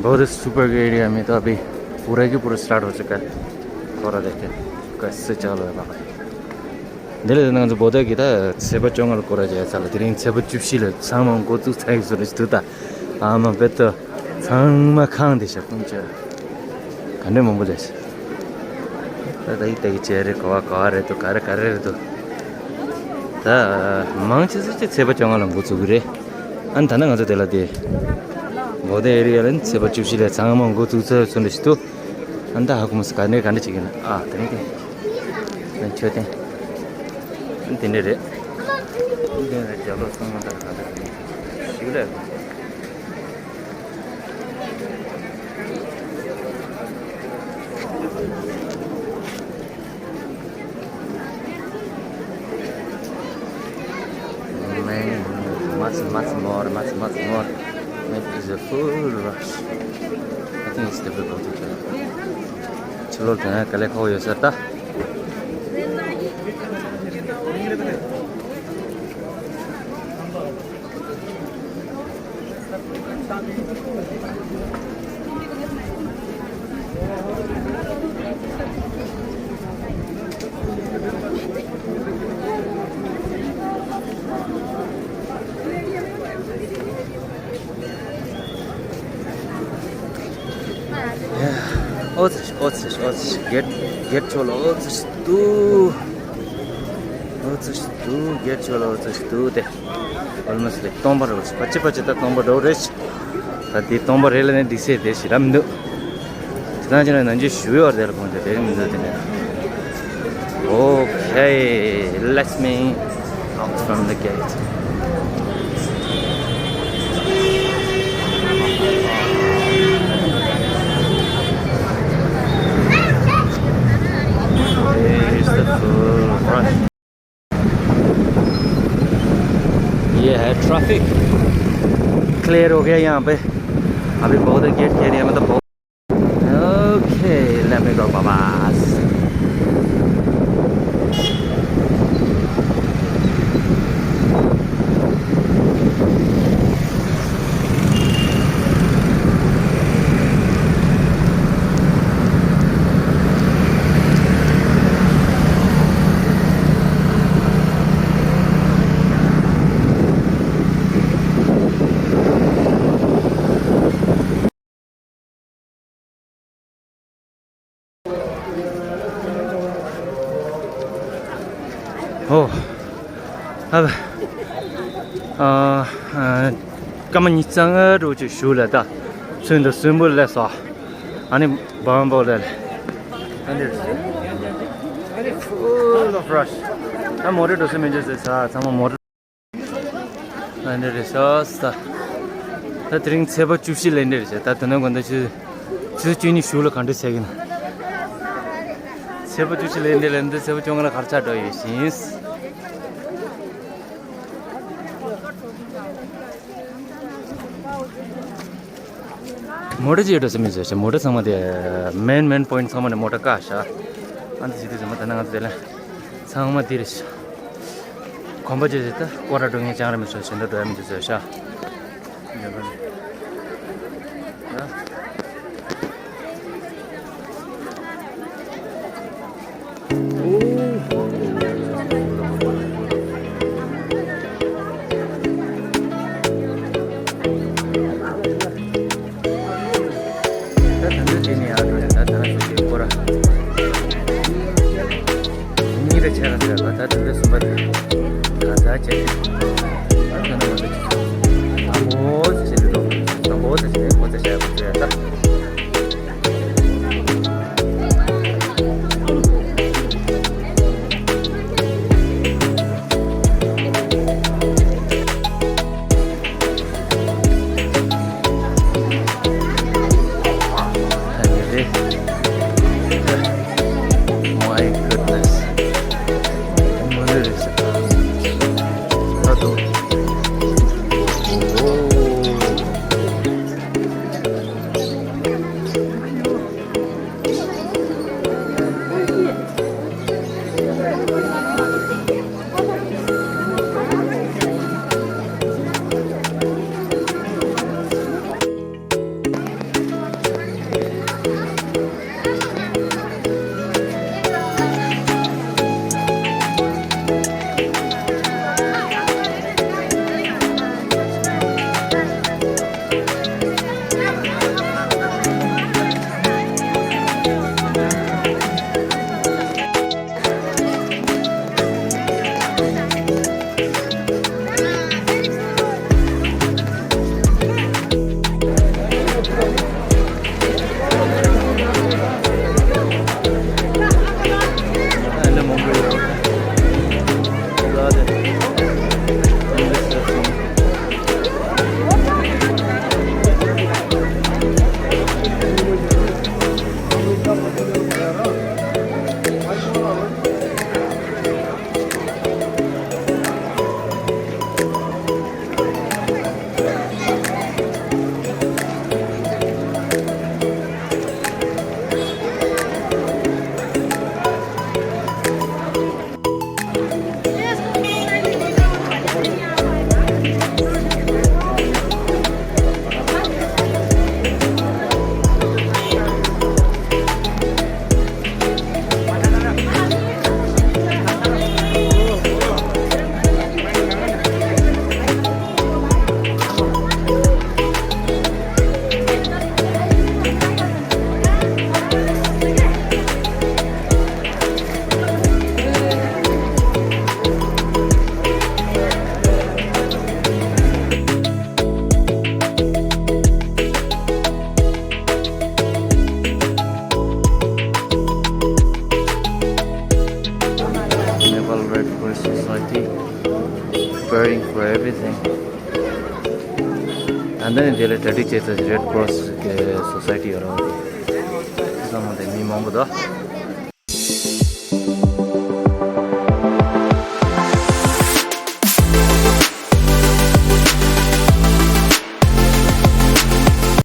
बहुत सुपर के एरिया में तो अभी पूरा की पूरा स्टार्ट हो चुका है थोड़ा देखे कैसे चल रहा है धेरै जना चाहिँ बोधै कि त सेवा जंगल कोरा जाय चला तिरिङ सेवा चुसिले सामको तु थाइ सुरज तु त आमा बेत छाङमा खाँदै छ कुन चाहिँ खाने म बुझाइस त दai चेहरे कवा करे तो करे तो त मान्छे चाहिँ सेवा जंगल बुझु रे अनि थाना गज त्यसला दे बोधै एरियाले सेवा चुसिले सामको तु सुरज तु अन्त हाकुमस खाने छिकिन त्यही छ्योते तिनीहरु जबसँग त शिवले much more. It is a full rush. I think it's difficult to tell. Chalo tena kale khao yo sarta. Get cholo tu almost like tomber was pachi ta tomber dores that the tomber hele dise desiramdu jana nanji shuwe or there konde okay, let me out from the gate. ये है traffic clear हो गया यहाँ pay अभी बहुत get के area में तो बहुत ओके लेट मी गो बाबास अब कमनिसँग रोज सुला त सुन्द सुम्बुल स अनि बमबोल अनि फुल अफ रश त मोरे दोसे मेजे छ सम मोरे अनि रिसोर्स त त्रिङ सेवा चुसी लेन्डे छ त तन गन्द छु चुनी सुला खण्ड छैन सेवा चुसी लेन्डे सेवा चंगला खर्चा डयो सिस मोटे चाहिँ एउटा चाहिँ मिल्छ मोटोसँग त्यो मेन पोइन्टसम्म मोटो का आशा अन्त सिधै चाहिँ म त त्यसलाई सँगमा तिरिस खम्बा चाहिँ त कोरा डुङ्गे चाँडो मिल्छ सुन्दर डोया मिल्छ आशा Red Cross Society, preparing for everything. And then they dedicated Red Cross Society around. Some of the Boudha.